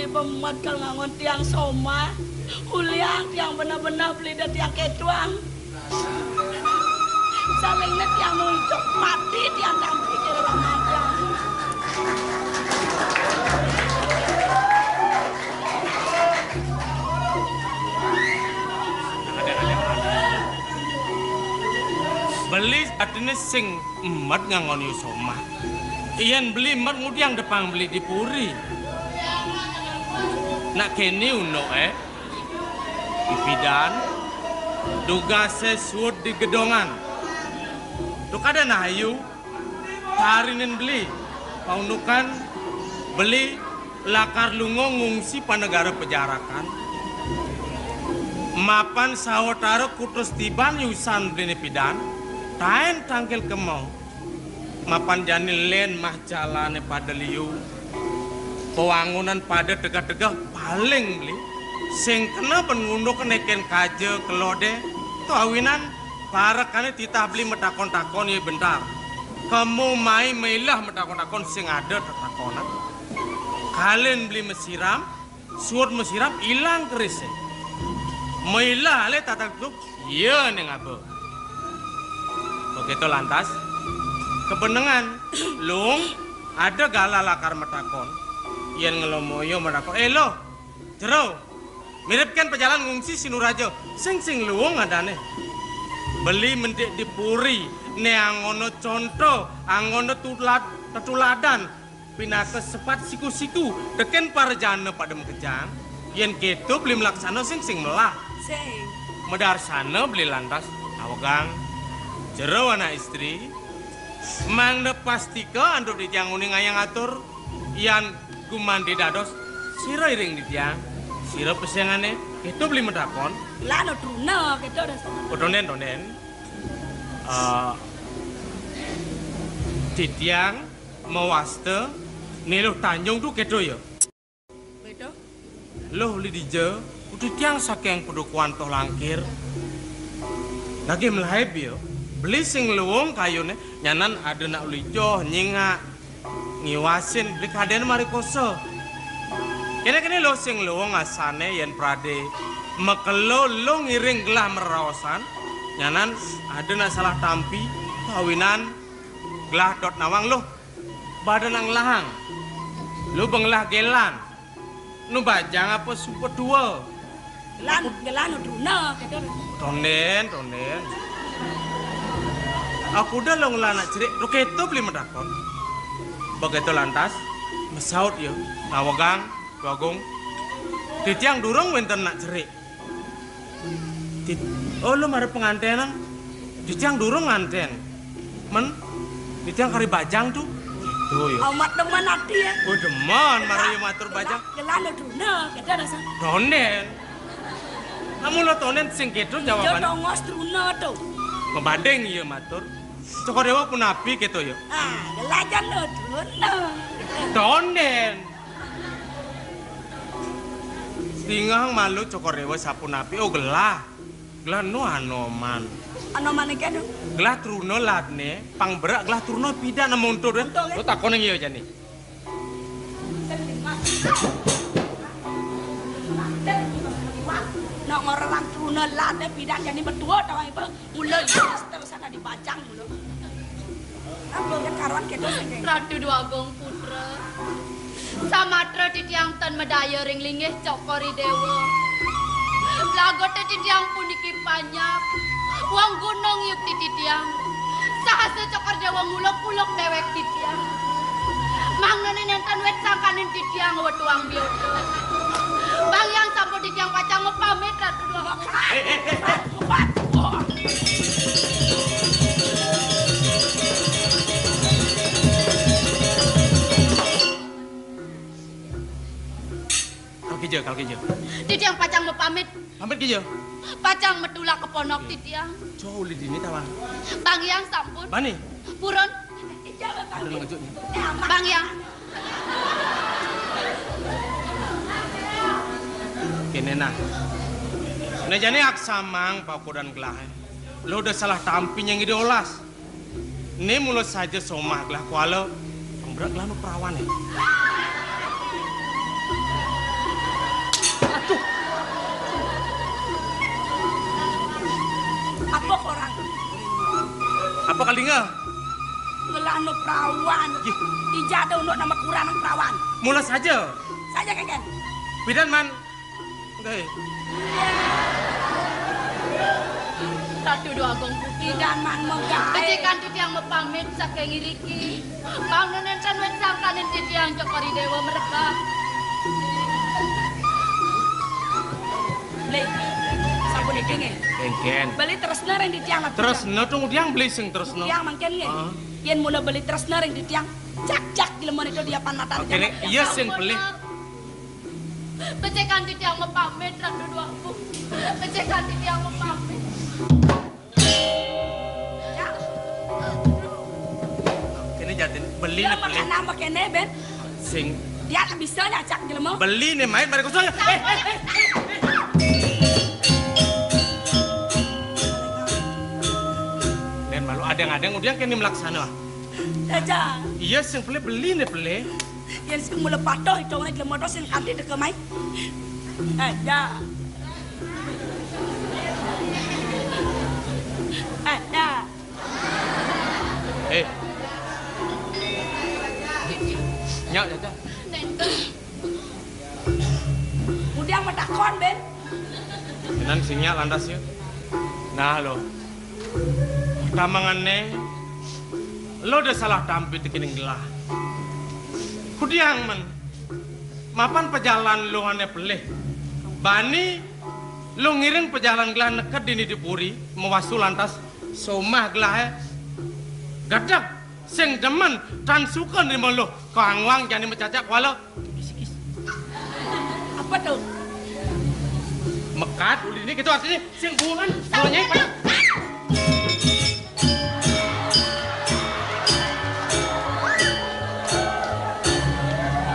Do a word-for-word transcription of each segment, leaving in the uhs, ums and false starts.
Pemet kal ngangon tiang somah. Uliang tiang beneh-beneh beli deh tiang ketuang. Saling ne tiang nunjuk mati tiang tampi kira laman tiang. Beli artine sing emet ngangon yu somah. Yen beli emet ngudiang depang beli di puri. Nak keni uno eh. Ipidan, dugase suud di gedongan. Duk ada nayu, tarinen beli, paundukan beli lakar lunga ngungsi panegara pejarakan. Mapan sawetara kutus tiban yusan beline pidan, taen tangkil kemau. Mapan jani len mah jalane pada liu. Pewangunan pada tegeh-tegeh paling beli. Sing kena ben ngunduk neken kaja kelode. To awinan parekane titah beli metakon-takon ye bentar. Kemu mai mailah metakon-takon sing ada tetakonan. Kalen beli mesiram, suud mesiram ilang kerise. Mailah ale tatak tuk, iya ning aba. Begitu lantas, kebenengan, Lung, ada galah lakar metakon. Yen ngelomoyo metakon, eh, lo, jero, mirip ken pejalan ngungsi Sinuraja, sing sing luung adane. Beli mendik di puri, ne angono conto, angono tulad, tetuladan, pinaka sepat siku-siku, teken parajana pada makejang, yen keto beli melaksana sing sing melah. Sing. Medarsana beli lantas, awegang, jero anak istri, mangda pastika antuk titiang uning ayang atur, yan gumanti dados, sira iring titiang, sira pesengane, keto beli metakon. Lan truna keto das. Oh, tonden, tonden. Eh, titiang mawasta niluh Tanjung tu keto ya. Beto. Luh li dija, titiang saking Padukuhan Toh Langkir. Nagih melaib ya. Beli sing luung kayune, nyanan ada nak uli joh, nyingak, ngiwasin, beli kaden mari kosa. Kene-kene luh sing luung asane yen prade makelo luh ngiring gelah meraosan, nyanan ada nak salah tampi, kawinan gelah dot nawang luh. Badan nang lahang. Lu bengelah gelan. Nu bajang apa sumpah dua? Gelan, gelan nu truna, gitu. Tonden, tonden. Aku udah lo ngelah anak cerik, lu keto beli medakon. Begitu lantas, mesaut ya, ngawegang, Bagong. Titiang durung wenten anak cerik. Tit-, oh, lu mara pengantenan? Titiang durung nganten. Men, titiang kari bajang tu. Itu ya. Amat demen ati ya. Oh, demen, mara ya matur bajang. Gelah, gelah lo truna, kita rasa. Tonden. Namun lo tonden sing gitu jawaban. Tongos truna tu. Mabanding ya matur. Cokor Dewa punapi gitu ya. Ah, gelah jan lo truna. Tonden. Tingah malu Cokor Dewa sapunapi, oh, gelah. Gelah nu Anoman. Anoman iki anu. Gelah truna ladne, pang berak gelah truna pidan muntur ya. Muntur, ya. Lo takon yang iya jani. Nak ngorang truna ladne pidan jani metua tawang ibu. Mula iya terus ana dibajang mula. Apa ya karuan kita sing. Ratu Dwagung Putra. Samatra titiang ten medaya ring linggih Cokor I Dewa. Lagote titiang puniki panyap. Wong gunung yukti titiang. Sahasa Cokor Dewa nguluk-uluk dewek titiang. Mangnene nenten wit sangkaning titiang wetuang biyoto. Bang Hyang sampun titiang pacang mapamit, Ratu Dwagung. Eh, eh, eh, eh. Kal kija, kal kija. Titiang pacang mapamit. Pamit kija. Pacang matulak ka ponok titiang. Jo, uli dini tawang. Bang Hyang sampun. Bani. Purun. Ada ngejuk nih. Bang Hyang. Kene nah. Nah, jane aksamang pakudan gelah. Lo udah salah tampi nyang ide olas. Né mula saja somah gelah kuala, pemberat gelah nu perawané. Orang. Apa kalinga? Ngelah nu perawan. Ih. Ija ada unduk nama kurang perawan. Mula saja. Saja, Keken. Pidan, Man? Nggih. Ratu Déwa Agung Putra. Pidan, Man, menggae. Becik kanti tiang mapamit saking iriki. Mangda nénten wit sangkaning titiang Cokor I Déwa mreka. Lé, sampun iki nggih. Kengken. Beli tresna ring titiang, Ratu. Tresna to ngudiang beli sing tresna. Tiang mangkin nggih. Heeh. Yén mula beli tresna ring titiang, jak-jak jleman itu dia panatan. Oke, tiang. Nek, iya sing beli. Becik kanti tiang mapamit, Ratu Déwa Agung. Becik kanti tiang mapamit. Kéné jatin, beli né, beli. Nambah kéné, Ben. Sing. Dia bisa nyacak jelema. Beli né main mari kusung. Eh, eh, eh. Dan malu adang-adang udah kéné melaksana. Jaja. Iya sing beli, beli né beli. Yén sing mula patuh, hitungné jelema to sing kanti teka mai. Eh, ya. Eh, ya. Eh. Nyak, Caca. Udah matakon, Ben. Tenan sing nyak lantas ya. Nah, lo. Tamangané, lo udah salah tampi tekening gelah. Kudiang men, mapan pejalan lo ané pelih. Bani lo ngiring pejalan gelah neked dini di puri, mawasu lantas somah gelahé. Gedeg, sing demen, tan suka nrima lo, kangwang jani macacak kuala. Apa to? Mekat, ulih ini gitu artinya, sing buungan, buungan.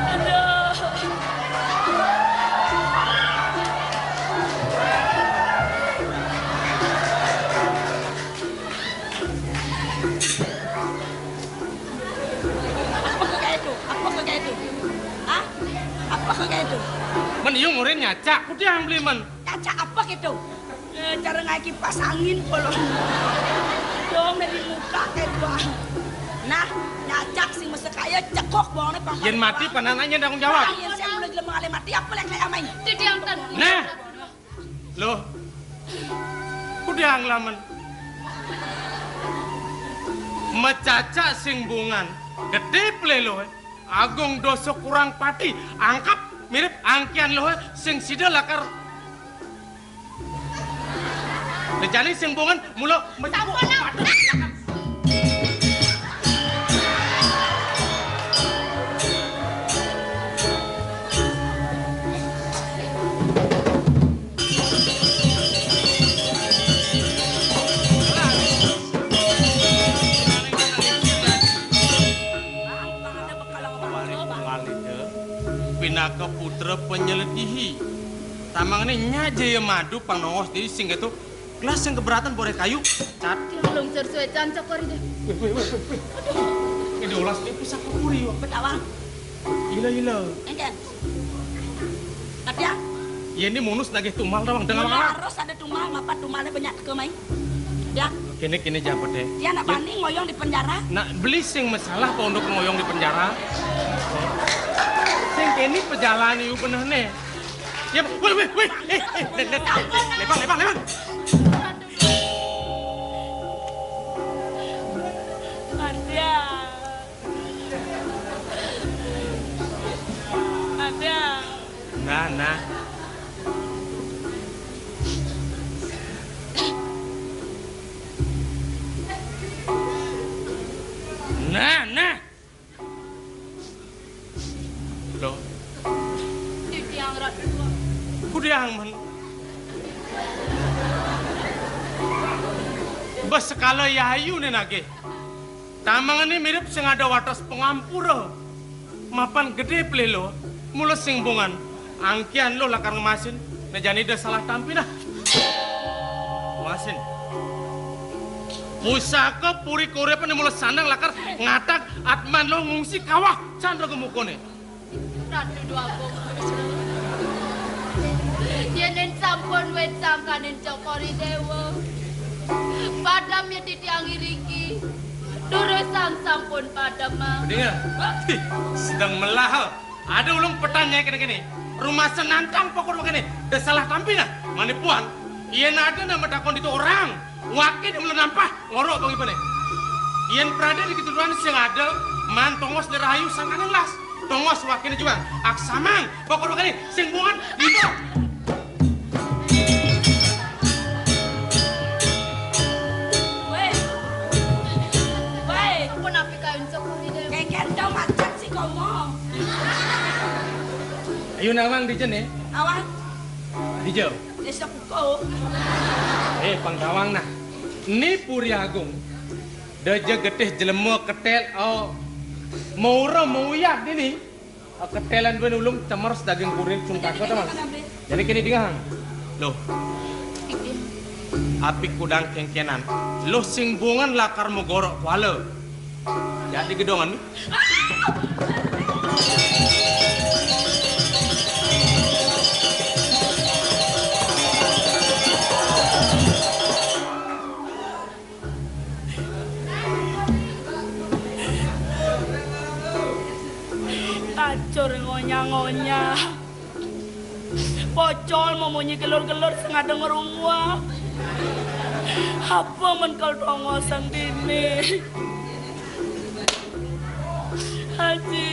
Aduh. Apa kagak itu? Apa kagak itu? Hah? Apa kagak itu? Men, iya ngurin nyacak, kudiang beli, men. Nyacak apa gitu? Eh, cara ngaé kipas angin kalau. Dong dari muka kayak gua. Nah, nyacak sing mesti kaya cekok bawangnya pangkat. Yén mati panananya tanggung jawab. Nah, yén saya mulai jelema alé mati, apa yang kayak main? Titiang tan. Nah. Loh. Kudiang lamen. Macacak sing bungan. Gedé pelih lo, eh. Agung dosa kurang pati. Angkep mirip angkian lo, eh. Sing sida lakar. Nah, jani sing bungan mula. Sampun, Nak. Pinaka putra penyeledihi. Tamangané nyak jaya madu pang nongos diri sing kéto. Gelas sing keberatan boreh kayu. Cat. Tiang lungsur suécan cokor ida. Wéh, wéh, wéh, wéh, wéh. Aduh. Ini olas ni pusaka puri, wah. Betawang. Ila, ila. Engken. Katya. Ya, ini munus nagih tumal, tawang. Dengar, mula harus ada tumal, ngapa tumalnya banyak ke mai? Ya. Kini, kini jabat, eh. Dia nak bani ngoyong di penjara. Nak beli sing masalah apa untuk ngoyong di penjara? Sing kini pejalan iu beneh ne. Ya, wéh, wéh, wéh. Eh, eh, le-, le-, le-, lebang, lebang, lebang. Arya. Arya. Nah, nah. Nah, nah. Loh. Titiang Ratu. Kudiang men. Bes sekala yayu ne nagih. Tamangané mirip sing ada wates pangampura. Mapan gedé pelih lo, mula sing bungan. Angkian lo lakar ngemasin, né jani da salah tampi nah. Masin. Pusaka puri kurip né mula sandang lakar ngatak atman lo ngungsi kawah candra gemukané. Ratu Déwa Agung. Yéning sampun wit sangkaning Cokor I Déwa. Padem ya titiang iriki. Durusang sampun padem, Mang. Dingeh. Hih, sedeng melah. Ada ulun petan nyai kene-kene. Rumah senantang pokok kene. Da salah tampi nah. Mane puan. Yen ada nama takon ditu orang. Wakin mula nampah. Ngorok bang ipane. Yen prade di ketuduhan sing ada. Man tongos le rahayu sangkane las. Tongos wakine juang. Aksamang. Pokok kene. Sing bungan. Itu. Wéh. Wéh, pun api kayun sepuri deh. Kengken dong macet si komo. Ayo nawang dija ne. Awang. Dija. Desa Kuko. Eh, pangkawang nah. Ni Puri Agung. Daja getih jelema ketel, oh. Maura mauyat dini. Ketelan duwe ulung cemer daging kurin sungkaka to, Mang. Jadi kene dingehang. Loh. Apik kudang kengkenan. Loh sing bungan lakar megorok kuala. Jadi gedongan ni. Kacur ngonya-ngonya. Pocol memunyi gelur-gelur sing ada ngerunguang. Apa men kal tongosang dini? Haji.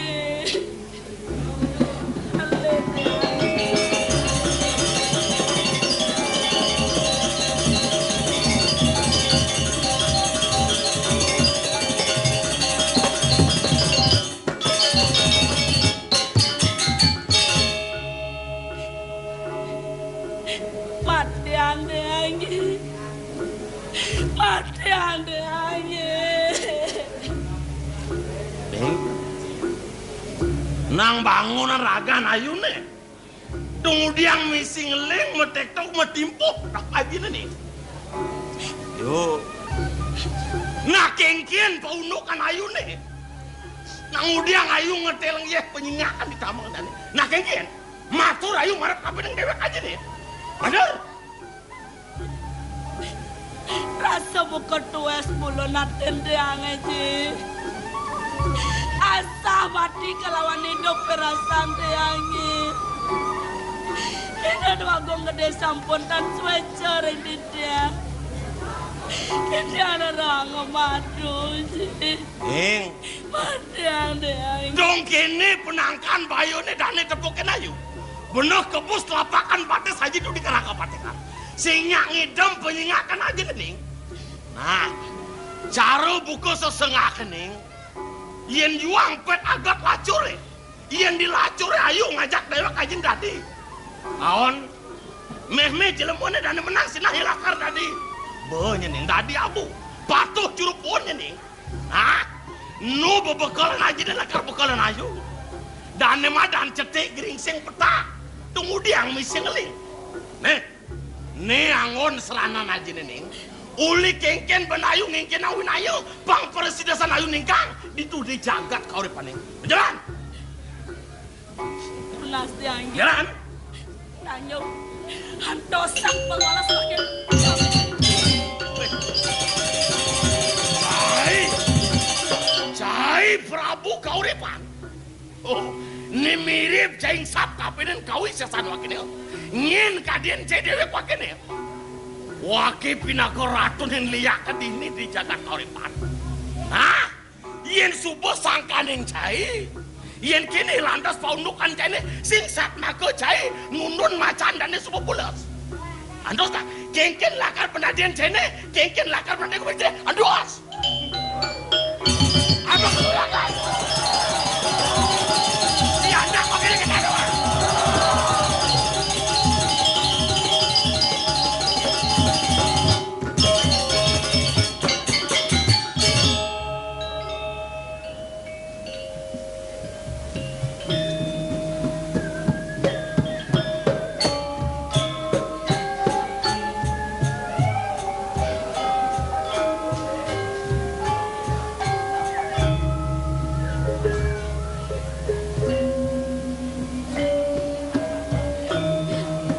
Mati ande angi. Mati ande angi. Ding. Nang bangunan ragan ayune. Tumudiang misi ngeling, metektok, metimpuh, tak ajine nih. Yo. Nah, kengkien paundukan ayune. Nang udiang ayu ngeteleng yeh penyingakan di tamang tani. Nah, kengkien. Matur ayu marep kapining dewek aja nih. Bener. Rasa buka tuwes mula natin tiange, Ji. Asah mati kelawan idup perasan tiange. Ida Dwagung Gede sampun tan sweca ring titiang. Titiang nerang madu, Ji. Ning. Mati, Ding. Dong kene penangkan bayune dane tepukin ayu. Bener kebus telapakan batis aja tuh di kerangka patikan. Sing nyak ngidem penyingakan aja, Ning. Nah, cara buka sesengak, Ning. Yen yuang pet agat lacure. Yen dilacure ayu ngajak dewek aja dadi. Aon, meh-meh jelemone dane menang sinah lakar dadi. Be, nyening dadi abu. Patuh curupun nyening. Hah? Nu bebekelan aja deh lakar bekelan ayu. Dane madan cetik geringsing petak. Tumudiang misi ngeling. Nih, nih anggon seranan aja nih, Ning. Uli kengken ben ayu ngengken awin ayu, pang persidasan ayu ningkang, ditu di jagat kauripaning. Jalan. Tunas tiang. Jalan. Tanyo. Antosak pengolah semakin. Cai. Cai Prabu kauripan. Oh, ni mirip cai sap kapinen kawi sesan wakine. Nyen kadien cai dewek wakine. Wake pinaka ratunin liak kedini di jagat kauripan. Hah? Yen suba sangkaning cai, yen kene lantas paundukan caine, sing sat maka cai nundun macan dane suba pules. Antos ta, kengken lakar penadian caine, kengken lakar penadian kuwi caine. Antos. Abang kulakan. Di anak kok kene ketahuan.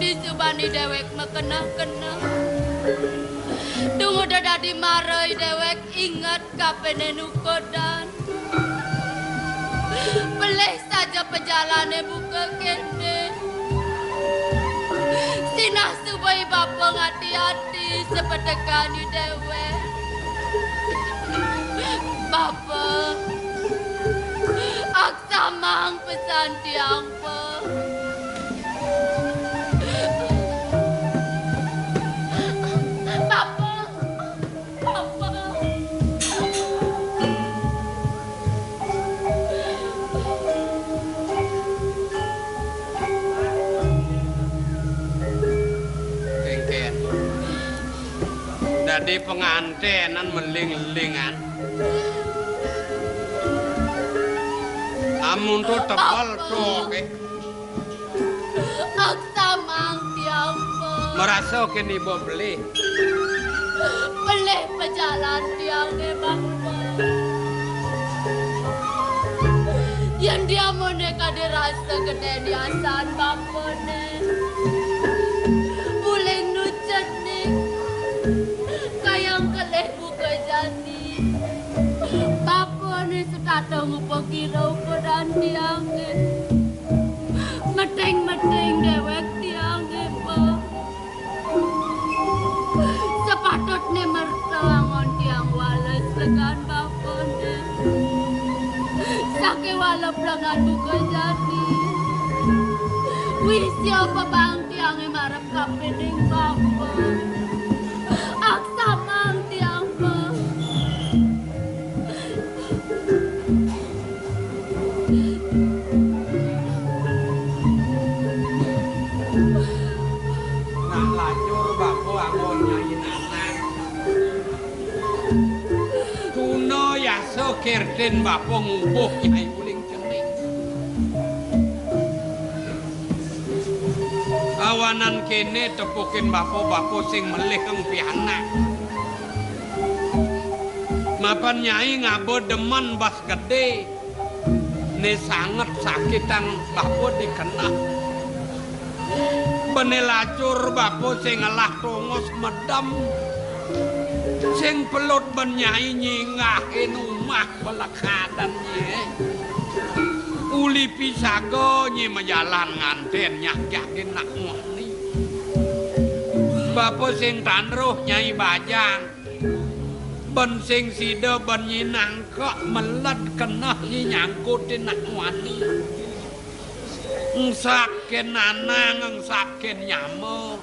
Dijubani dewek makeneh-keneh. Dungu Dimarai déwék inget kapining nukudan. Pelih saja pejalané buka kéné. Sinah suba i bapa ngati-ati sapetekan i déwék. Bapa, aksamang pesan tiang, Pa. Bapa, Bapa. Kéngkén. Dadi pengantenan meling-elingan. Amun to tebel to, oké. Aksamang tiang, Pa. Marasa kén iba pelih. Pelih pejalan tiangé, Bapa. Yén diamuné kadi rasa gedé niasan Bapané. Buling nu cenik. Kayang kelih buka jani. Bapané setata ngupa kira ukudan tiangé. Meting-meting déwék tiangé, Pa. Sepatutné merta angon tiang wales legan Bapané. Sakéwala plengan buka jani. Wisia pabang tiangé marep kapining Bapa. Aksamang tiang, Pa. Nak lacur Bapa angon Nyai Nanang. Tuna yasa kirtin Bapa ngubuh Nyai uling cening. Awanan kéné tepukin Bapa, Bapa sing melihang pianak. Mapan Nyai ngaba demen bas gedé, né sanget sakitang Bapa dikeneh. Bené lacur Bapa sing ngelah tongos medem, sing pelut ben Nyai nyinggahin umah pelekadan nyai. Uli pisaga nyai majalan ngantén nyah jagin nak muani. Bapa sing tan roh Nyai bajang, ben sing sida ben nyai nangkek meled keneh nyai nyangkutin nak muani. Engsap kén nanang, engsap kén nyama.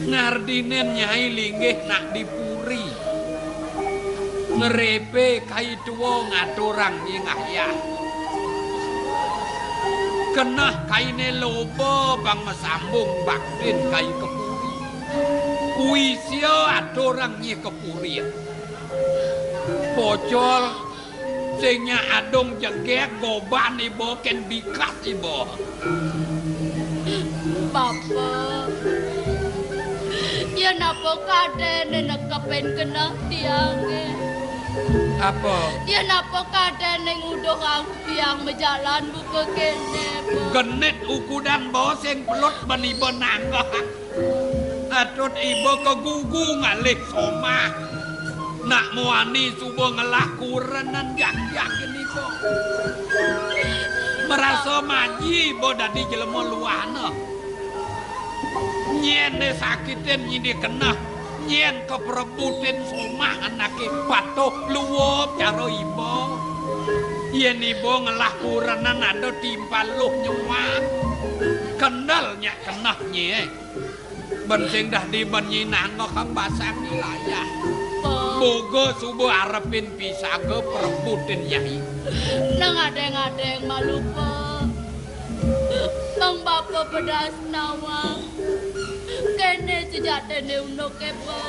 Ngardinin Nyai linggih nak di puri. Ngrépé kai tua ngaturang nyai ngayah. Keneh kainé loba pang masambung baktin kai ka puri. Wisia aturang nyai ka puri. Pocol sing nyak adung jegég goban iba kén bikas iba. Bapa, yén apa kadéné nekepin keneh tiangé? Apa? Yén apa kadéné nguduhang tiang majalan buka kéné, Pa? Genit ukudan ba sing pelut ben iba nanggehang. Atut iba kagugu ngalih somah. Nak muani suba ngelah kurenan jagjag iba. Marasa maji iba dadi jelema luana. Nyén né sakitin nyai dikeneh, nyén kaprebutin somah anaké patuh luep cara iba. Yén iba ngelah kurenan ada timpal luh nyuap. Kendel nyak keneh nyai. Ben sing dadi ben nyai nanggehang basang wilayah. Pa. Boga suba arepin pisaga prebutin nyai. Nang adéng-adéng malu, Pa. Pang Bapa pedas nawang. Kéné sujatiné unduké, Pa.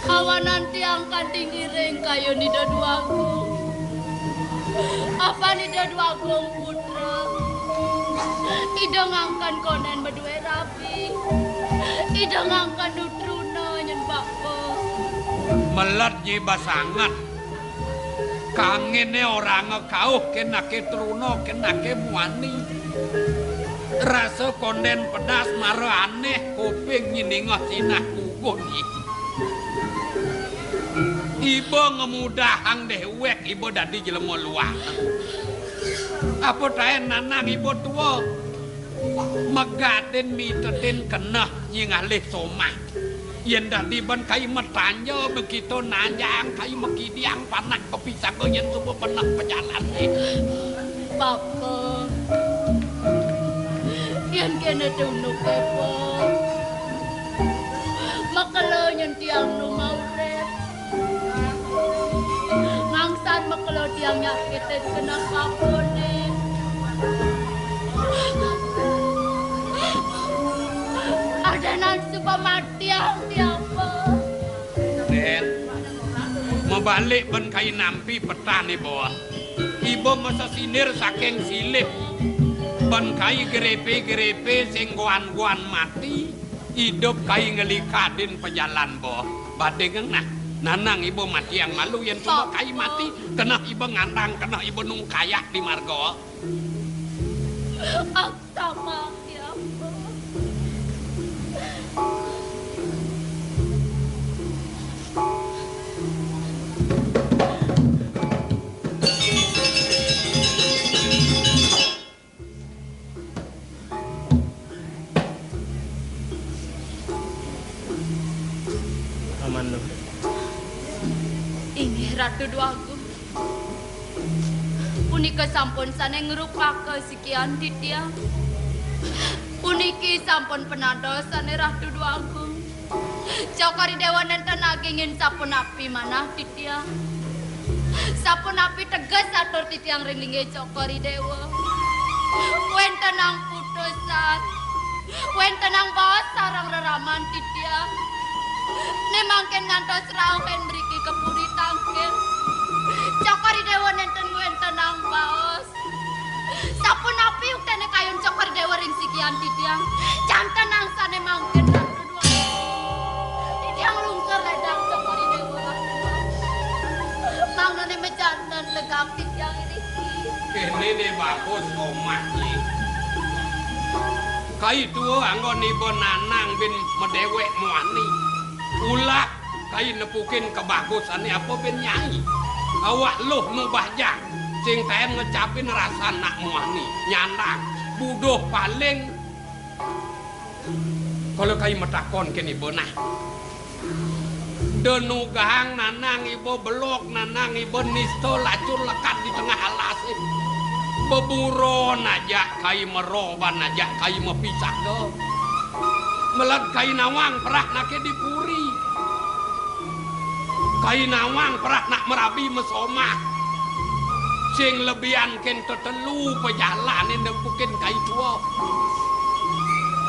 Awanan tiang kanti ngiring kayun Ida Dwagung. Apan Ida Dwagung putra. Ida ngangken kondén madué rabi. Ida ngangken nu truna nyén Bapa. Meled nyai basanget. Kanginé orahanga kauh kén anaké truna, kén anaké muani. Rasa kondén pedas mara anéh kuping nyai ningeh sinah ku. Koni. Iba ngemudahang déwék iba dadi jelema luah. Apa taén nanang iba tua? Megadin mitetin keneh nyi ngalih somah. Yén dadi ban kai matanja, makita nanjang, kai makidiang, panak kapisaga yén suba beneh pajalan. Bapa, yén kéné tunduké, Pa, makelo nyén tiang nu maurip. Mangsan makelo tiang nyakitin keneh bapané. Adanan suba matiang tiang, Pa. Dén, mabalik ban kai nampi petané, Bos. Iba masesindir saking silih. Ban kai grepé-grepé sing guan-guan mati, idup kai nglikadin pajalan, Bos. Badingang nah, nanang iba matiang malu yén suba kai mati, keneh iba ngandang, keneh iba nungkayak di marga. Ak sama ya, Pa. Aman, Luh. Inggih, Ratu Déwagung. Punika sampun sané ngrupaka sikian titiang. Puniki sampun panados sané Ratu Déwagung. Cokor I Déwa nénten nagingin sapunapi manah titiang. Sapunapi teges atur titiang ring linggih Cokor I Déwa. Wéntenang putusan, wéntenang baos sareng reraman titiang. Né mangkin ngantos rauh yén mriki ka puri tangkil. Cokor I Déwa nénten wéntenang baos. Sapunapi uktené kayun Cokor I Déwa ring sikian titiang? Janten angsané mangkin, Ratu Déwa. Titiang lungkur ledang Cokor I Déwa. Mangdané majanten legak titiang iriki. Kéné né bagus omah né. Kai tua anggon iba nanang bin madéwék muani. Ulah kai nepukin kabagusané apa bin nyai. Awak luh nu bajang, sing taén ngecapin rasan nak muani, nyandang, buduh paling. Kala kai matakon kén iba nah. Da nugang nanang iba belog, nanang iba nista lacur lekad di tengah alasé. Beburon ajak kai mero ban ajak kai mapisaga. Meled kai nawang perah naké di puri. Kai nawang perah nak marabi masomah. Sing lebihan kén tetelu pajalané nepukin kai tua.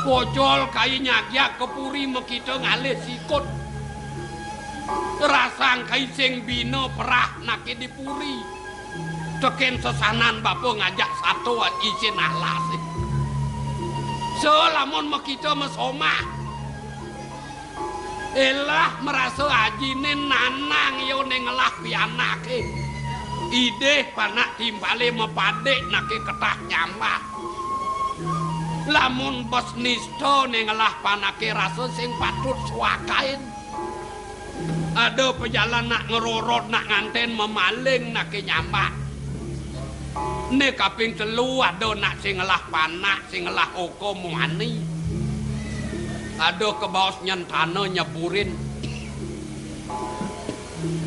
Pocol kai nyagyak ka puri makita ngalih sikut. Rasang kai sing bina perah naké di puri. Tekén sesanan bapa ngajak sato isin alas. Sa lamun makita masomah. Elah marasa ajiné nanang ya né ngelah pianaké. Idih panak timpalé mapadik naké ketah nyambah. Lamun bes nista né ngelah panaké rasa sing patut suakain. Ada pajalan nak ngerorot, nak nganten mamaling, nak ke nyambak. Né kaping telu ada nak sing ngelah panak, sing ngelah oko muani. Ada kebaos nyentana nyeburin.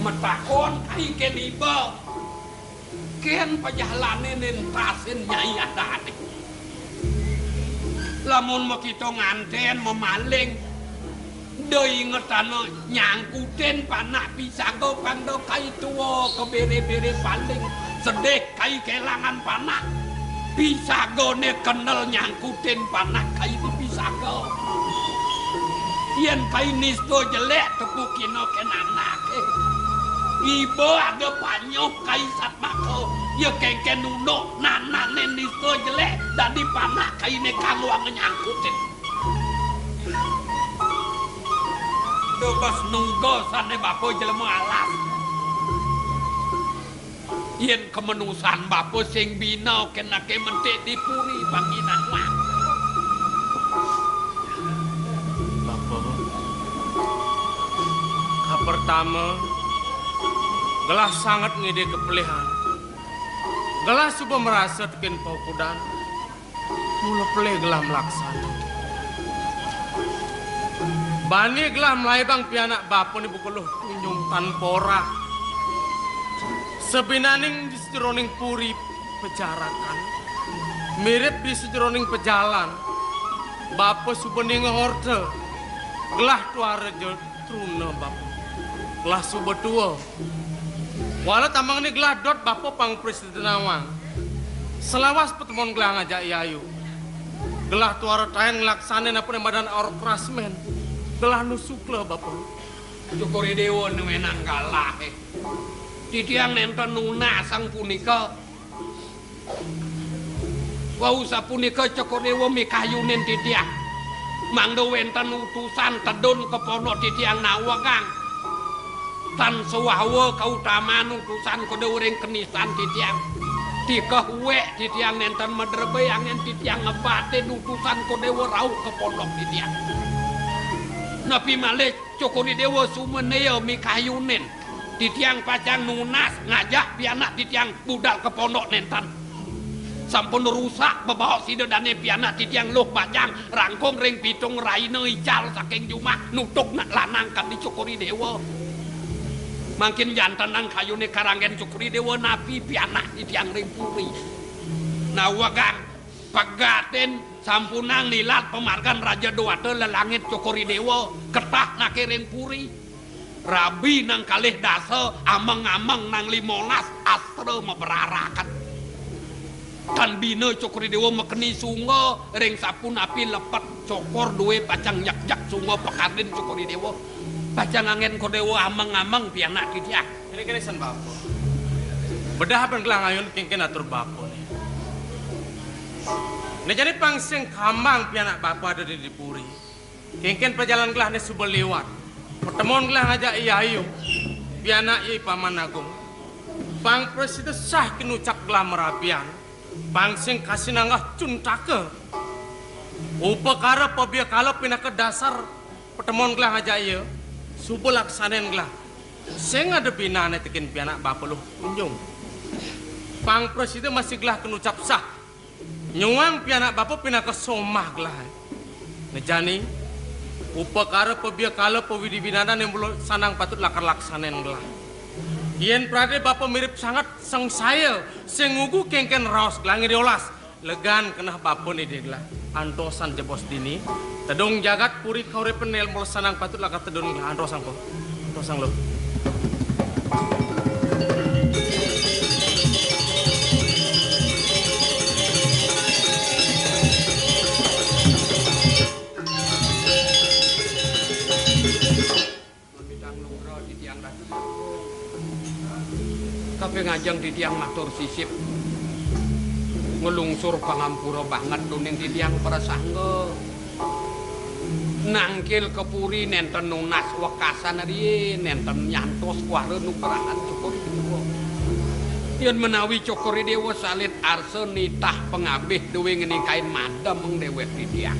Matakon kai kén iba. Kén pajalané nentasin nyai adané. Lamun makita nganten mamaling, da ingetana nyangkutin panak pisaga pang da kai tua kabéré-béré paling sedih kai kélangan panak. Pisagané kendel nyangkutin panak kai mapisaga. Yén kai nista jelék tepukina kén anaké. Iba ada panyuh kai satmaka, ya kénkén nunduk nanané nista jelék dadi panak kainé kanggoang nyangkutin. Dobas nungga sané bapa jelema alas. Yén kamanusan bapa sing bina kénaké mentik di puri pangginawang. Bapa. Pertama, gelah sanget ngidih kepelihan. Gelah suba marasa tekén paukudan. Mula pelih gelah malaksana. Bani gelah malaibang pianak bapané buka luh tunjung tan porak. Sabinaning di sajeroning puri pajarakan, mirib di sajeroning pajalan, bapa suba ningeh orta, gelah tuara ja truna bapa. Gelah suba tua. Wala tamengné gelah dot bapa pang prasida nawang. Salawas patemon gelah ngajak yayu. Gelah tuara taén nglaksanain apané madan orok rasmén. Gelah nu sukla bapa. Cokor I Déwa nu wenang galahé. Titiang nénten nunasang punika. Wau sapunika Cokor I Déwa mikayunin titiang. Mangda wénten utusan tedun ka pondok titiang nawegang. Tan sawawa kautaman utusan Kodéwa ring kenisan titiang. Tikeh uwék titiang nénten madrebé anggén titiang ngebatin utusan Kodéwa rauh ka pondok titiang. Napi malih Cokor I Déwa sumenéa mikayunin. Titiang pacang nunas ngajak pianak titiang budal ka pondok nénten. Sampun rusak bebaos ida dané pianak titiang luh bajang rangkung ring pitung rahina ical saking jumah nutug nak lanang kadi Cokor I Déwa. Mangkin jantenang kayuné karanggén Cokor I Déwa napi pianak titiang ring puri. Nawegang pegatin sampunang nilat pamargan Raja Dewata lelangit Cokor I Déwa ketah naké ring puri. Rabi nang kalih dasa, ameng-ameng nang limolas, astra mabrarakan. Tan bina Cokor I Déwa makeni sunga ring sapunapi lepet Cokor duwé pacang nyekjek sunga pakardin Cokor I Déwa. Pacang anggén Kodéwa ameng-ameng pianak titiang. Kéné-kéné san bapa. Bedah ban gelah ngayun kénkén atur bapa né. Né jani pang sing kambang pianak bapa ada di, di puri. Kénkén pajalan gelah né suba liwat. Patemon gelah ngajak I Ayu. Pianak I Paman Agung. Pang prasida sah kinucap gelah marabian. Pang sing kasinanggeh cuntaka. Upakara pabiakala pinaka dasar patemon gelah ngajak ia. Suba laksanain gelah. Sing ada binané tekén pianak bapa luh tunjung. Pang prasida masih gelah kinucap sah. Nyuang pianak bapa pinaka somah gelah. Né jani, upakara pabiakala pawidi-widinanné mula sanang patut lakar laksanain gelah. Yén pradé bapa mirib sanget sangsaya sing ngugu kénkén raos gelah ngidih olas, legan keneh bapa nidih gelah. Antosan jebos dini, tedun jagat puri kauripan mula sanang patut lakar tedun gelah. Antosan ko. Antosan luh. Mamitang lugra titiang Ratu. Kaping ajeng titiang matur sisip nglungsur pangampura banget duning titiang prasangga. Nangkil ka puri nénten nunas wekasan riin, nénten nyantos kuara nugrahan Cokor I Déwa. Yén menawi Cokor I Déwa salit arsa nitah pangabih duwé ngenikain madem déwék titiang.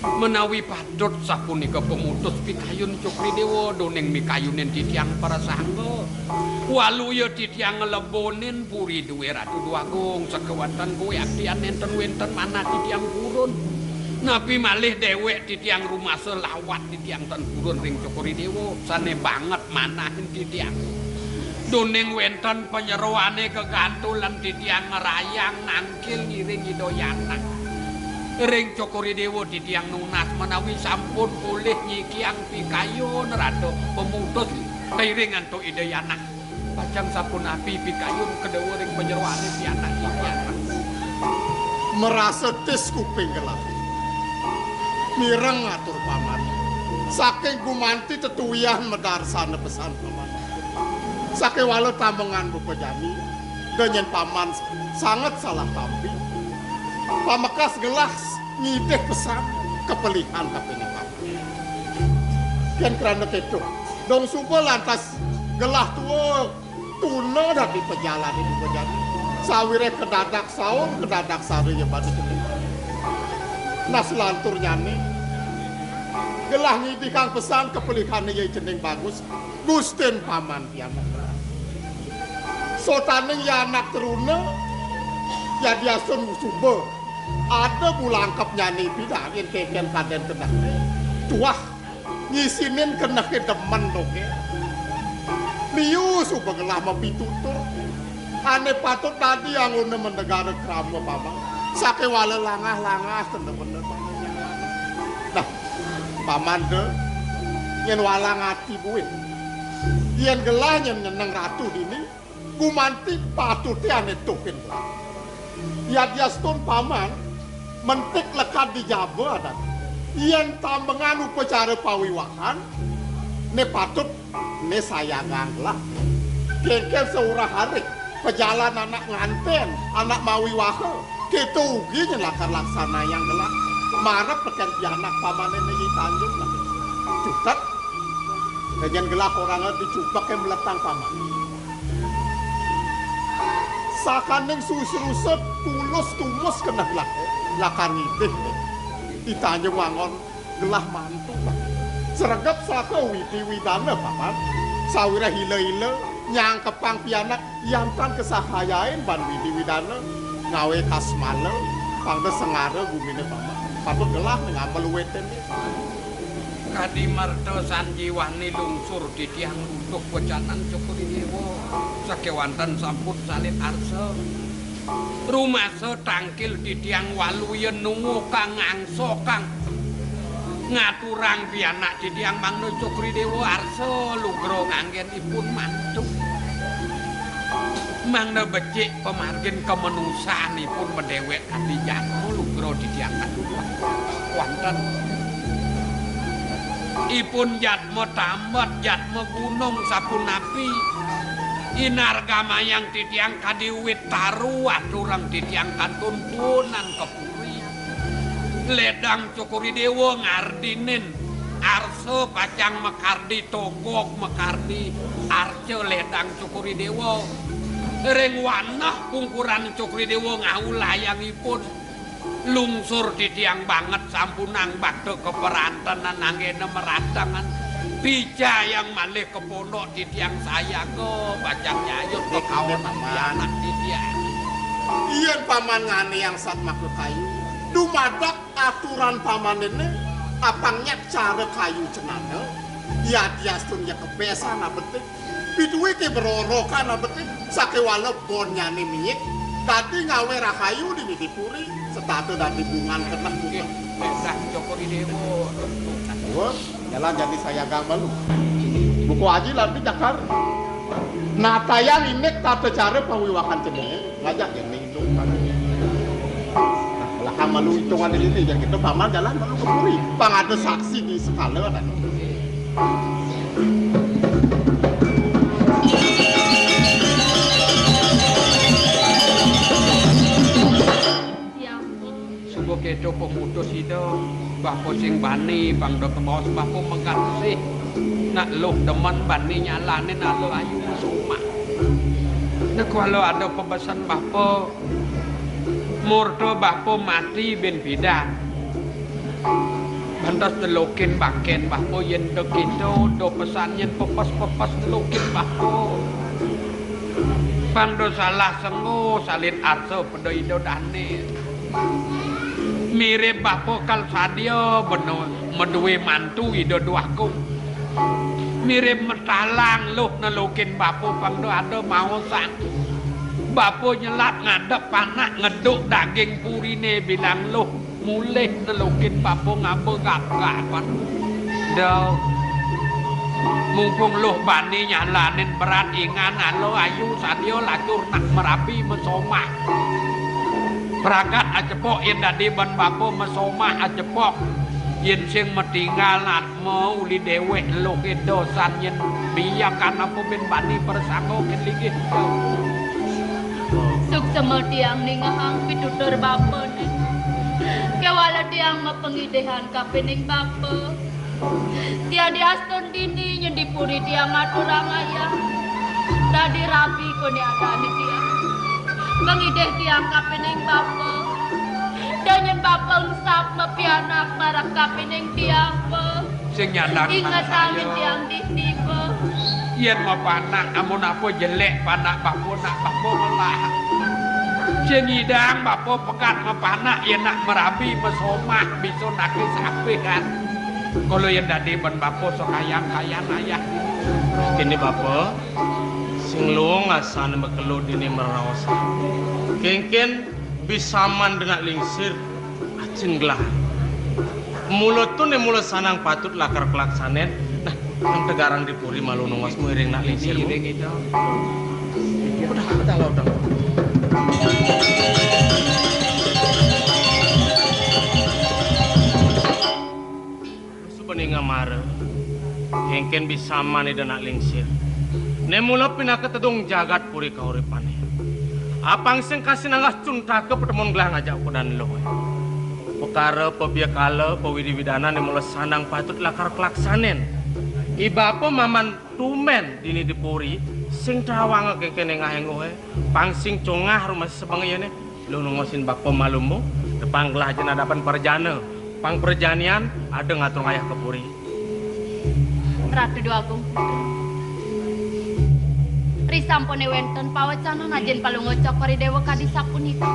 Menawi patut sapunika pamutus pikayun Cokor I Déwa duning mikayunin titiang prasangga. Waluya titiang nglebonin puri duwé Ratu Déwagung, sakéwanten kuwi abdian nénten wénten manah titiang purun. Napi malih déwék titiang rumasa lawat titiang tan purun ring Cokor I Déwa, sané banget manahin titiang. Duning wénten panyeroané gegantulan titiang ngrayang nangkil ngiring Ida Yana. Ring Cokor I Déwa titiang nunas menawi sampun polih nyikiang pikayun rada pamutus kairing antuk Ida Yana. Pacang sapunapi pikayun Kedawa ring panyeroané pianak titiang. Marasa tis kuping gelah. Mireng atur paman. Saking gumanti tetuwian madarsana pesan paman. Sakéwala tamengan bapa jani, da nyén paman sanget salah tampi. Pamekas gelah ngidih pesan kapelihan kapining paman. Yén krana kéto, dong suba lantas gelah tua tuna dadi pajalané bapa jani. Sawiréh kadadak saur, kadadak sara ya bada tuni. Nah, salanturnyané Gelah ngidihang pesan kapelihane ya cening bagus, gustin paman pianak. Sotaning ya anak teruna, ya diastun suba. Ada bulangkepnyane pidan yen keken kaden keneh. Tuah, ngisinin kenehe demen doke. Liu suba gelah mapitutur. Ane patut dadi anggone menegara krama paman. Sakewala langah-langah bener-bener paman. Nah, paman de, yen walang ati buin. Yen gelah nyen nyeneng ratu dini, gumanti patute ane tuhin gelah. Yadiastun paman, mentik lekad di jaba adat. Yen tambengan upacara pawiwahan, ne patut ne sayangang gelah. Kengken seurah hari, pejalan anak nganten, anak mawiwaha, kita ugi nyen lakar laksanayang gelah. Marep teken pianak pamane ne i Tanjung lah. Cutet, yen gelah oranga dicupek ke meletang paman. Sakaning susrusa tulus tumus keneh lah. Lakar ngidih. I Tanjung Wangon gelah mantu. Sregep saka widi-widana, paman. Sawireh ila-ila nyangkepang pianak, yantan kasahayain ban widi-widana ngawe kasmala, pangda sengara gumine, paman. Patut gelah ngamel uwiten. Kadi merta sanjiwani lungsur titiang runtuh wecanan Cokor I Dewa, sakewanten sampun salin arsa. Rumasa tangkil titiang waluya nuwuh kang ngangso kang ngaturang pianak titiang mangda Cokor I Dewa arsa lugra nganggenipun mantu. Mangda becik pamargin kamanusanipun madewek kadi jadma lugra titiang kaduwat. Wonten ipun jadma tambet, jadma gunung sapunapi. Inargamayang titiang kadi wit taru, aturang titiang kantun punan ka puri. Ledang Cokor I Dewa ngardinin arsa pacang makardi togog, makardi arca ledang Cokor I Dewa. Ring wanah pungkuran Cokor I Dewa ngaulayangipun. Lungsur titiang banget sampunang bakta kaparantenan anggena meratangan. Picayang malih ka pondok titiang sayaga pacang nyayut. Ih, kakaon paman. Anak titiang. Yen paman ngane yang sat maka kayu, dumadak aturan pamane ne, apang nyak cara kayu cenana, yadiastun ya kebesan abetik. Piduwite berorokan abetik, sakewala bonnyane miik, dadi ngawe rahayu di Widipuri, setata dadi bungan keneh bunga. Ih, dah Cokor I Dewa. Wah, jalan jadi sayagang malu. Buku aji lan di Jakar. Natayang indik tata cara pawiwahan cenenge, ngajak jene. Lah, malu itungan di sini, jadi kita paman jalan malu ke puri. Pang ada saksi di sekala, kan? Suba keto pemutus Ida, bapa sing bani, pang da kemaos bapa megat sih. Nak luh demen bani nyalanin ala ayu somah. Nek walau ada pebesen bapa, murta bapa mati bin pidan. Bantas telokin bangken bapa yen da kita, da pesan yen pepes-pepes telokin bapa. Pang da salah senggo salin arsa pada Ida dane. Mirib bapa kal sadia bena madue mantu Ida Dwagung. Mirib metalang luh nelokin bapa pang da ada maosang. Bapa nyelat ngadep anak ngeduk daging purine bilang luh mulih nelokin bapa ngaba gap-gapan. Da. Mumpung luh bani nyalanin berat ingan ala ayu sadia lacur nak merabi mesomah. Pragat acepok yen dadi ban bapa mesomah acepok. Yen sing matinggal atma uli dewek luh dosan yen biakan apa bin bani persangka ken linggih. Suksema tiang ningehang pitutur bapa ni. Kewala tiang mapangidihan kapining bapa. Tiang diastun dini nyen di puri tiang ngaturang ayah. Dadi rabi kone adane tiang. Pangidih tiang kapining bapa. Yen bapa engsap mapianak marep kapining tiang, Bapa. Sing nyandang ingetang saya. Tiang dini, Bapa. Yen mapanak, amun apa jelek panak bapa, nak bapa ngelah. Sing ngidang bapa pegat mapanak, yen nak merabi masomah, bisa nakis apih kan. Kala yen dadi ben bapa sakayang-kayang ayah dini. Kene bapa, sing luung asane makelo dini meraos. Kengken bisaman denak lingsir, ajin gelah. Mula tune mula sanang patut lakar kelaksanen. Nah, nang tegarang di puri malu nongos muiring nak lingsir. Iring ida. Udah, udah, udah. Subening amara, kengken bisaman ida nak lingsir. Ne mula pinaka tedung jagat puri kauripane. Apang sing kasih nanggah cuntaka pertemuan gelah ngajak kudan lo. Pekara pabiakala pawidi-widana ne mula sanang patut lakar kelaksanen. Ibapa maman tumen dini di puri, sing tawanga kengkene ngaheng ohe, pang sing congah rumah sebengayane. Lu nungosin bapa malumu, tepang gelah aja nadapan perjana. Pang perjanian, ada ngatur ngayah ke puri. Ratu Dwagung Putra. Risampune wenten pawecanan ajin palungguh cokor i dewa kadi sapunika.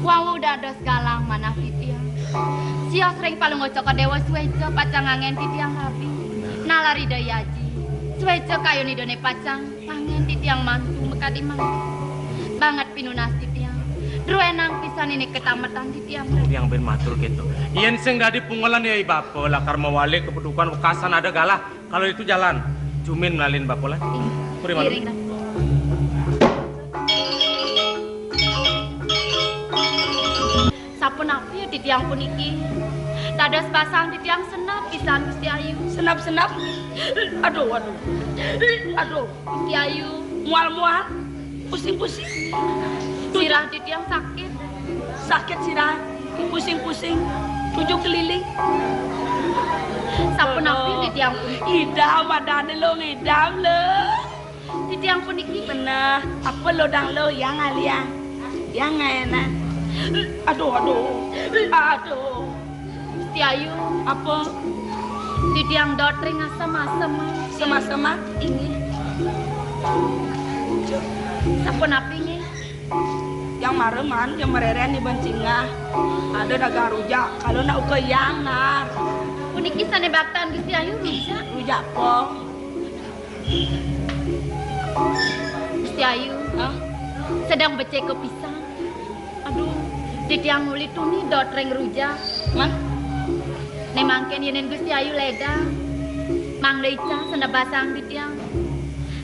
Wawu dados galang manah titiang. Sios ring palungguh cokor dewa sueca pacang angen titiang rabi. Nalar ida yaji. Sueca kayun idane pacang. Pangen titiang mantu makadi mantu. Banget pinunas titiang. Druenang pisan ini ketametan titiang. Tiang ben matur gitu. Yen sing dadi pungelan ya i bapa lakar mawali kepedukan wekasan ada galah. Kalau itu jalan, jumin nalin bapa lah. Iya. Puri malu. Iring, Ratu. Sapunapi ya titiang puniki? Dados basang titiang senep pisan Gusti Ayu. Senep-senep. Aduh, aduh. Aduh. Gusti Ayu. Mual-mual. Pusing-pusing. Sirah titiang sakit. Sakit sirah. Pusing-pusing. Tujuh keliling. Sapunapi ya titiang puniki? Idam, adane lo ngidam lo. Titiang puniki. Beneh, apa lo dang lo yang aliang? Yang enak. Aduh, aduh. Aduh. Gusti Ayu. Apa? Titiang dot ring asem-asem. Asem-asem, ah? Inggih. Sapunapi nggih? Yang mareman, yang mereren di bencingah. Ada dagang rujak. Kalau nak uka yang nar. Puniki sane baktan Gusti Ayu rujak. Rujak apa? Gusti Ayu. Hah? Sedang becek pisan. Aduh, titiang uli tuni dot ring rujak. Man? Ne mangken yenen Gusti Ayu ledang. Mangda ica senebasang titiang.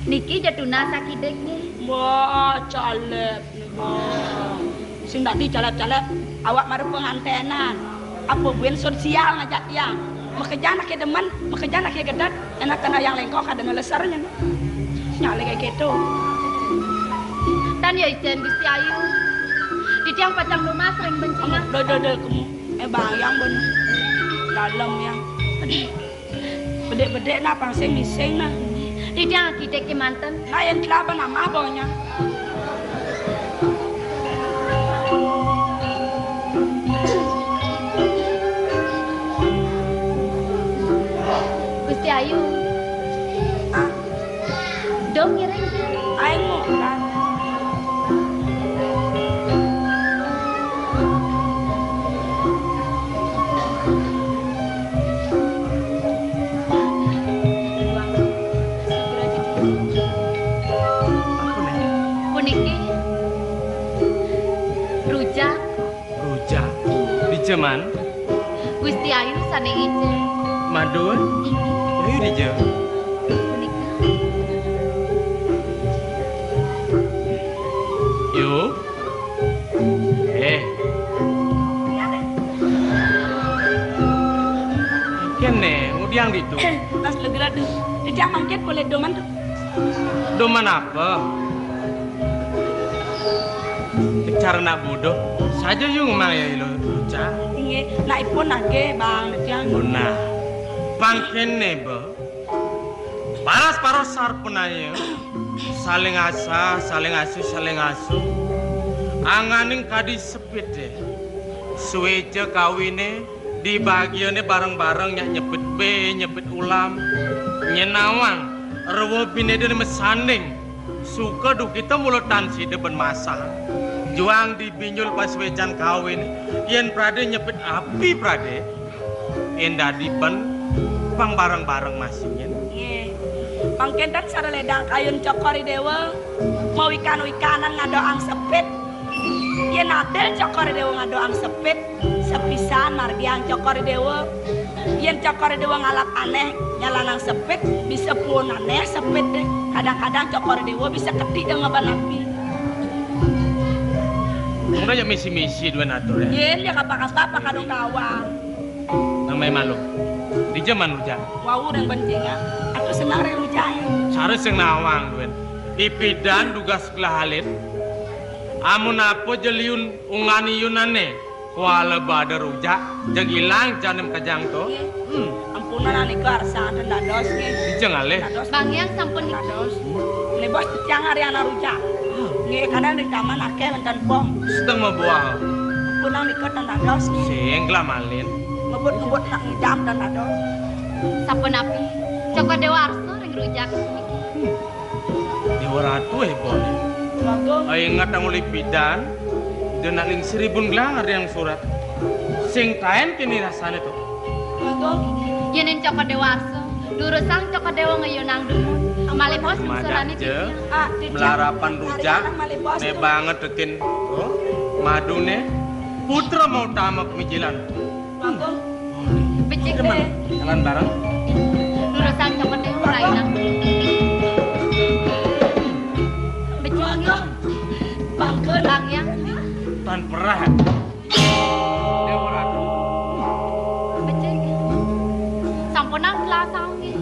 Niki ja tunas akidekne. Wah, calep. Sing dadi calep-calep, awak mara pengantenan. Apa buin sosial ngajak tiang? Makejan ake demen, makejan ake gedeg, enak kena yang lengkok ada ngelesarnya. Nyale kayak gitu. Tan ya ijen Gusti Ayu. Titiang pacang lumas ring bencingah. Dol, dol, dol, kamu. Eh, bayang ben. Dalam yang. Aduh. Bedek-bedek nah, pang sing mising nah. Titiang akidek kemanten. Nah, yang kelapa nama baunya. Gusti Ayu. Ah. Dong ngiring. Aing mau kan. Puniki rujak. Rujak. Dija, Man? Gusti Ayu sane ngicen. Madun? Inggih. Ayu dija. Punika. Yu. Eh. Kene, ngudiang ditu. Pas legra tuh. Dija mangkin boleh doman tuh. Doman apa? Cara nak bodoh. Saja yu ngomong ya ilo, Ca. Inggih, nak ipun nake, Bang, Dija. Nah, pang kene, Ba. Paras-paras sarpenaya. Saling asah, saling asuh, saling asuh. Anganing kadi sepit deh. Suéca kawiné, dibagiané bareng-bareng nyak nyepit bé, nyepit ulam. Nyén nawang, rewa binédané masanding. Suka dukita mula tan sida ben masang. Juang dibinjul pasuécan kawin, yén pradé nyepit api pradé, yén dadi ben pang bareng-bareng masingin. Nggih. Mangkin tan sara ledang kayun Cokor I Déwa, mawikan-wikanan ngadoang sepit. Yén adil Cokor I Déwa ngadoang sepit, sepisan margiang Cokor I Déwa. Yén Cokor I Déwa ngalap anéh, nyalanang sepit, bisa puun anéh sepit deh. Kadang-kadang Cokor I Déwa bisa keti deh ngeben api. Mula ya misi-misi duén atur ya. Yén ya kapa-kapa apa kadung gawang. Namai malu. Dija man rujak. Wau ring bencingan. Atuh senang ring rujak ya. Sare sing nawang duén. Ipidan dugas gelah alit. Amun apa ja liun ungani yunané. Kuala bada rujak, jeg ilang janem kejang to. Nggih. Hmm. Ampunang anika arsa ten dados nggih. Dija ngalih. Dados. Bang Hyang sampun niki. Dados. Né bos titiang ari anak rujak. Nggih, kadang di taman akéh wénten pong. Sedeng mabual. Ampunang nika ten dados nggih. Sing gelah malin. Ngebut-ngebut nak ngidam ten dados. Sapunapi? Cokor Déwa arsa ring rujak niki. Déwa Ratu, eh, boleh. Bagus. Ai ingat ang uli pidan, ida nak ling seribu gelang ada yang surat. Sing kaén kéné rasané to. Bagus. Yéning Cokor Déwa arsa, durusang Cokor Déwa ngayunang dumun. Malih bos dungsunané titiang. Ah, titiang. Malarapan rujak, malih bos né banget tekin. Oh, maduné, putra mau tamak mijilan. Bagong. Becik. Jalan bareng. Durusang Cokor Déwa rainang. Becik. Bagong. Bang Hyang. Tan perah. Déwa Ratu. Becik. Sampunang gelah saung nggih.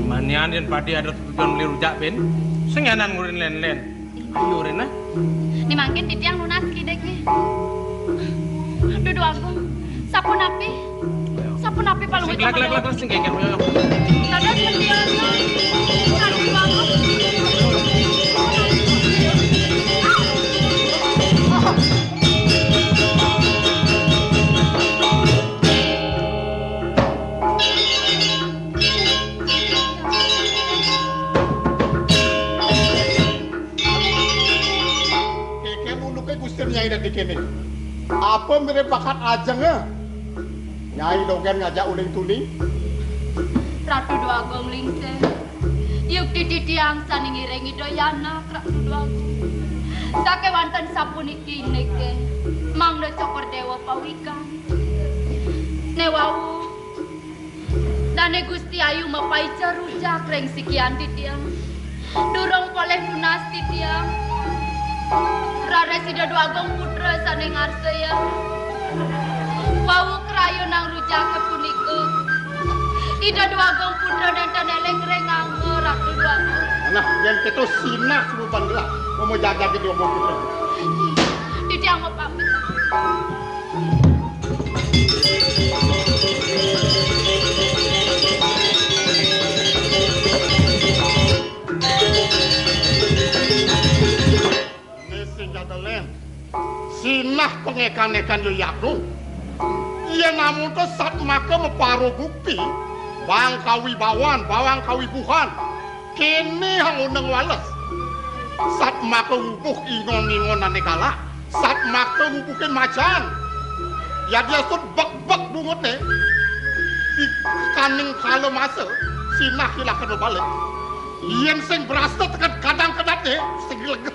Manian yén padi ada tujuan beli rujak, Ben. Sing anan ngurin lén-lén. Ayo, Rena. Ni mangkin titiang nunas kidik nggih. Aduh, Déwa Agung. Sapunapi? Sapunapi palungguh. Sing gelag, gelag, gelag, sing geger, ayo. Dados titiang. Aduh, Déwa Agung. Kékén unduké Gusti Nyai dadi kéné. Apa mirib bakat ajengé? Nyai dogén ngajak uling tuni. Ratu Déwa Agung Lingsir. Yukti titiang sané ngiring Ida Yanak, Ratu Déwa Agung. Sakéwanten sapuniki indiké, mangda Cokor Déwa pawikan. Né wau, Dané Gusti Ayu mapaica rujak ring sikian titiang. Durung polih nunas titiang. Raris Ida Déwa Agung Putra sané ngarsayang. Wau krayunang rujaké punika. Ida Déwa Agung Putra nénten éling ring angga Ratu Déwa Agung. Nah, yén kéto sinah surupan gelah. Mama jaga Ida Déwa Agung Putra. Titiang mapamit. Né sing jaga lén. Sinah pangékan-ékan ya yadung. Yén amonto satmaka mapara bukti, bang kawibawan, bawang kawibuhan. Kéné hangoneng wales. Satmaka ngubuh ingon-ingon ané galak, satmaka ngubuhin macan. Yadiastun bek-bek bungutné, di kaning kala masa, sinah kilakena balik. Yén sing brasta teked kadang kedatné, sing lega.